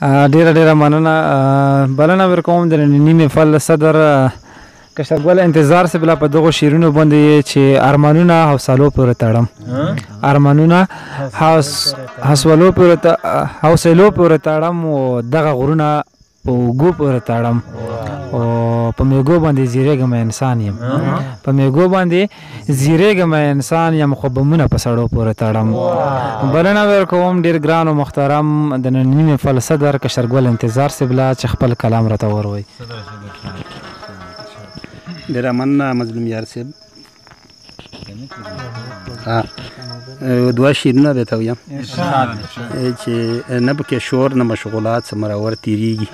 ډیره ډیره مننه. بلنه ورکوم د ننني محفل صدر کشرګل انتظار صاحب لا په دغو شعرونو باندې چې ارمانونه حوصلو پورې تړم، ارمانونه حوصلو پورې حوصلو پورې تړم، او دغه غرونه په اوږو پورې تړم، او په میږو باندې زیرېږم انسان یم، په میږو باندې زیرېږم انسان یم، خو بمونه په سړو پورې تړم. بلنه ورکوم ډېر ګران او محترم د ننني محفل صدر کشرګل انتظار صاحب لا چې خپل کلام راته وروي. ډېره مننه مظلوم یار صاحب. دوه شعرونه به ته ویم چې نه پکې شور نه مشغولات څه مرور تېرېږي،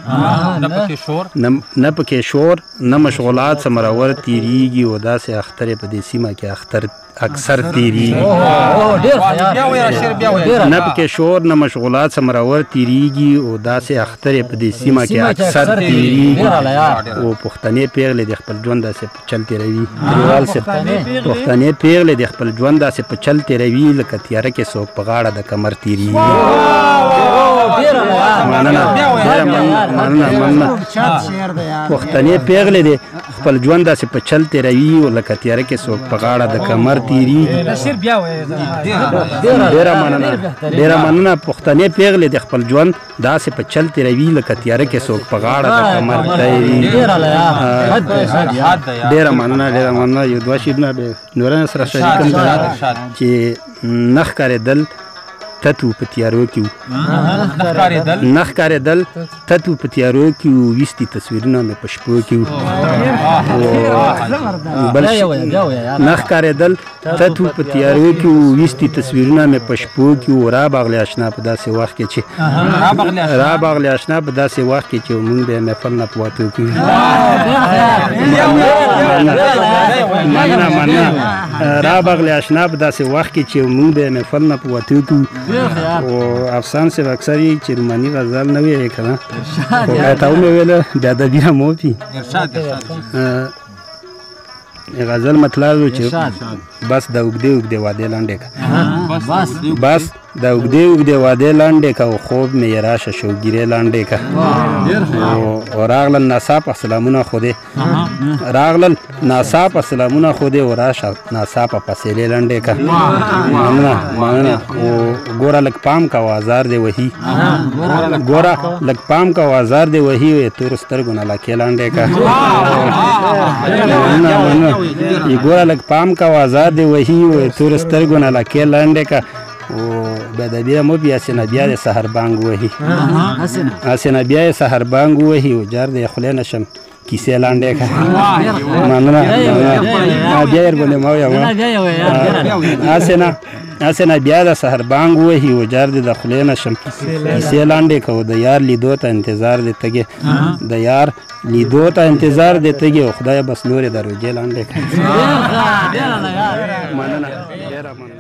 نه پکې شور نه مشغولات څه مرور تېرېږي، او داسې اختر په دې سیمه کې اختر اکثر تېرېږي. نه پکې شور نه مشغولات څه مرور تېرېږي، او داسې اختر په دې سیمه کې اکثر تېرېږي. او پښتنې پېغلې د خپل ژوند داسې په چل تېروي، کلیوال صاحب پښتنې پېغلې د خپل ژوند داسې په چل تېروي، لکه تیاره کې څوک په غاړه د کمر تېرېږي. مننه مننه مننه. پښتنې پېغلې د خپل ژوند داسې په چل تېروي، او لکه تیاره کې څوک په غاړه د کمر تېرېږي. ډېره مننه ډېره مننه. پښتنې پېغلې د خپل ژوند داسې په چل تېروي، لکه تیاره کې څوک په غاړه د کمر تېرېږي. ډېره مننه ډېره مننه. یو دوه شعرونه به نورانه سره شریک کړم چې نه ښکارېدل تتو په تیارو کې وو، نه ښکارېدل تتو په تیارو کې وو، ویستي تصویرونه مې په شپو کې وو. بل نه ښکارېدل تتو په تیارو کې وو، ویستي تصویرونه مې په شپو کې وو. را باغلې اشنا په داسې وخت کې چې را باغلې اشنا په داسې وخت کې چې مونږ به محفل نه په وتو کې وو. مننه مننه. را باغلې اشنا په داسې وخت کې چې مونږ به محفل نه په وتو کې وو. او افسان صاحب اکثر یې چې روماني غزل نه ویلې که نه، خو که ته ومې ویله بې ادبي هم وپي. غزل مطلب و چې بس د اوږدې اوږدې وعدې لنډې که، بس د اوږدې اوږدې وعدې لنډې که، او خوب مې یې راشه شوګیرې لنډې که. او راغلل ناڅاپه سلامونه خو دې، راغلل ناڅاپه سلامونه خو دې، او راشه ناڅاپه فاصلې لنډې که. مننه مننه. او ګوره لږ پام کوه ازار دې وهي، ګوره لږ پام کوه ازار دې وهي، او تورو سترګو نه لکې لنډې که. مننه مننه. ګوره لږ پام کوه ازار دې وهي، او تورو سترګو نه لکې لنډې که. او بیا د بیا مو بیا سینه بیا د سحر بانګ وهي، هسې نه بیا یې سحر بانګ وهي، او جار د خولې نه شم کیسې لنډې که. مننه مننه. بیا یې ورباندې ما ویم. هسې نه هسې نه بیا د سحر بانګ وهي، او جار دې د خولې نه شم کیسې لنډې که. او د یار لیدو ته انتظار دې تږی، د یار لیدو ته انتظار دې تږی، او خدای بس نورې د روژې لنډې که. مننه ډېره مننه.